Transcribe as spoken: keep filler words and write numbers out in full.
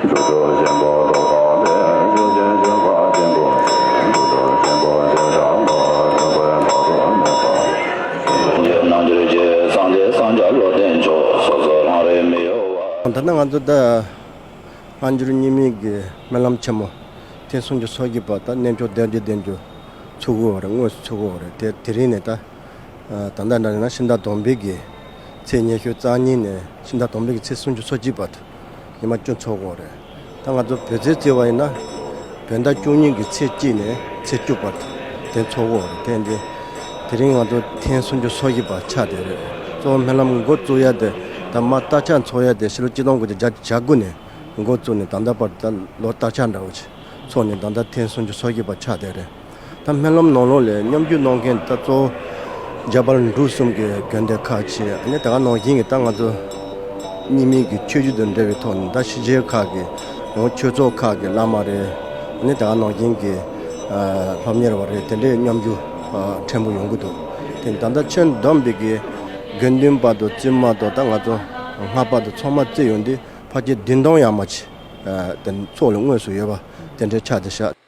ད་ལྟ་ང་ཚོ་ད་སྔ་འགྱུར་རྙིང་མའི་གི་སྨོན་ལམ་ཆེན་མོ་ཐེངས་སུམ་ཅུ་སོ་བརྒྱད་པ་ད་གནས་མཆོག་བདེ་མཆོག་བདེ་མཆོག་ཚུགས་ཀྱི་ཡོད་རེད། དངོས་སུ་ཚུགས་ཀྱི་ཡོད་རེད། དེ་དེ་རིང་ནས་ད། ད་ལྟ་འདྲ་ན་ཕྱི་ཟླ་དང་པོའི་གི་ཚེས་ཉི་ཤུ་རྩ་གཉིས་ནས་ཕྱི་ཟླ་དང་པོའི་གི་ཚེས་སུམ་ཅུ་སོ་གཅིག་བར་དུ་ཉི་མ་བཅུ་འཚོགས་ཀྱི་ཡོད་རེད། ད་ང་ཚོ་བོད་ཚེས་བརྩི་བ་ཡིན་ན་བོད་ཟླ་བཅུ་གཉིས་ཀྱི་ཚེས་གཅིག་ནས་ཚེས་བཅུ་བར་དུ་དེ་འཚོགས་ཀྱི་ཡོད་རེད། དེ་འདི་དེ་རིང་ང་ཚོ་ཐེངས་སུམ་ཅུ་སོ་བཞི་པ་ཆགས་བསྡད་རེད། གཙོ་བོ་སྨོན་ལམ་འགོ་བཙུགས་ཡ་དེ་ད་མ་སྟག་ཆ་འཚོགས་ཡ་དེ་ཕྱི་ལོ་གཅིག་སྟོང་དགུ་བརྒྱ་བརྒྱད་ཅུ་གྱ་དགུ་ནས་འགོ་བཙུགས་ནས་ད་ལྟ་བར་ད་ལོ་སྟག་ཆ་འདྲ་བོ་ཅིག་འཚོགས་ནས་ད་ལྟ་ཐེངས་སུམ་ཅུ་སོ་བཞི་པ་ཆགས་བསྡད་རེད། ད་སྨོན་ལམ་ནང་ལོགས་ལ་མཉམ་ཞུགས་གནང་མཁན་ད་གཙོ་བོ་རྒྱ་བལ་འབྲུག་གསུམ་གྱི་དགོན་སྡེ་ཁག་ཆེ། ཨ་ནི་ད་ག་ནང་བཞིན་གྱི་ད་ང་ཚོ་རྙིང་མའི་གི་ཆོས་བརྒྱུད་དང་འབྲེལ་བའི་ཐོག་ནས་ད་ཕྱི་རྒྱལ་ཁག་གི་ཡང་ཆོས་ཚོགས་ཁག་གི་བླ་མ་རེད། ཨ་ནི་ད་ག་ནང་བཞིན་གྱི་ཨ་སློབ་གཉེར་བ་རེད། དེ་འདྲའི་མཉམ་ཞུགས་ཨ་ཕྲན་བུ་ཡོང་གི་འདུག་དེ་ད་ལྟ་ཁྱོན་བསྡོམས་པའི་གི་དགེ་འདུན་པ་དང་བཙུན་མ་དང་ད་ང་ཚོ་སྔགས་པ་དང་ཚང་མ་བརྩིས་ཡོང་དུས་ཕལ་ཆེར་བདུན་སྟོང་ཡར་མར་ཅིག་ཨ་དེ་ཚོགས་ལ་དངོས་སུ་ཡོད་པ་དེ་འདྲའི་ཆགས་བསྡད་ཤག